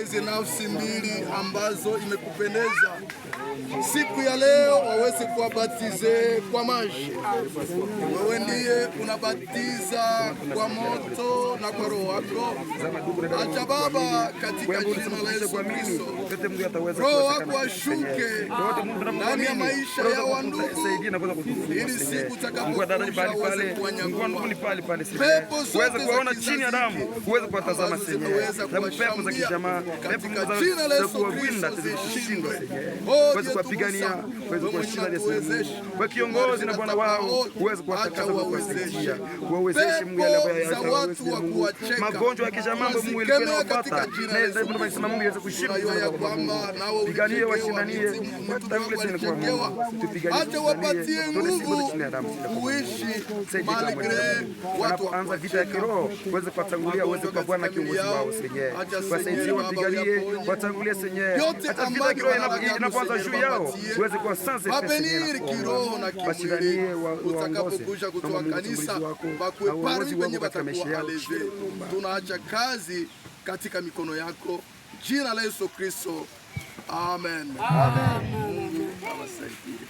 Hizi nafsi mbili ambazo imekupendeza siku ya leo waweze kuwabatize kwa maji. Wewe ndiye unabatiza kwa moto na kwa Roho wako. Acha Baba, katika jina la Yesu Kristo, Roho wako ashuke ndani ya maisha ya wandugu, ili siku utakapokuja waweze kuwanyakua pepo zote uweze kuwaona za chini ya kizazi damu, hiki uweze kuwatazama ambazo Senye, zimeweza sababu pepo za kuwashambulia kijamaa, pepo katika za jina la za Yesu kuwawinda Kristo zishindwe zishindwe. Senye, Oh, uweze kuwapigania, uweze kuwashinda Yesu Mungu, kwa kiongozi na bwana wao, uweze kuwatakasa kwa kuwasaidia, wawezeshe Mungu yale ambayo Pepo za watu wa Mungu, kuwacheka magonjwa ya kijamaa ambayo Mungu ilikuwa tunazikemea katika inawapata, jina na la ndio Yesu maana Mungu iweze kushinda Tunajua ya kwa Mungu, kwamba nawe piganie, ulichekewa, washindanie, mtume watangulie wako chini kwa alichekewa. Mungu, tupiganie, Acha wapatie tuone siku zote nguvu chini ya damu, chini ya Mungu. kuishi Saidia kila mmoja malgré Mungu. watu wa Wanapoanza vita ya kuwacheka. kiroho uweze kuwatangulia, uweze kuwa Bwana kiongozi wao Senye, wasaidie, wapiganie, watangulie Senye, Yote hata vita ya ambavyo kiroho wanadamu inapoanza juu Senye yao wapatie. uweze kuwa sans effet Senye, Wabenir kiroho na kimwili, washindanie, waongoze. utakapokuja kutoa Naomba Mungu kanisa utulivu wako bakuwe na uongozi parmi wenye wako katika maisha batakuwa yao. aleve. Tunaacha kazi katika mikono yako, jina la Yesu Kristo, amen. Mungu awasaidie.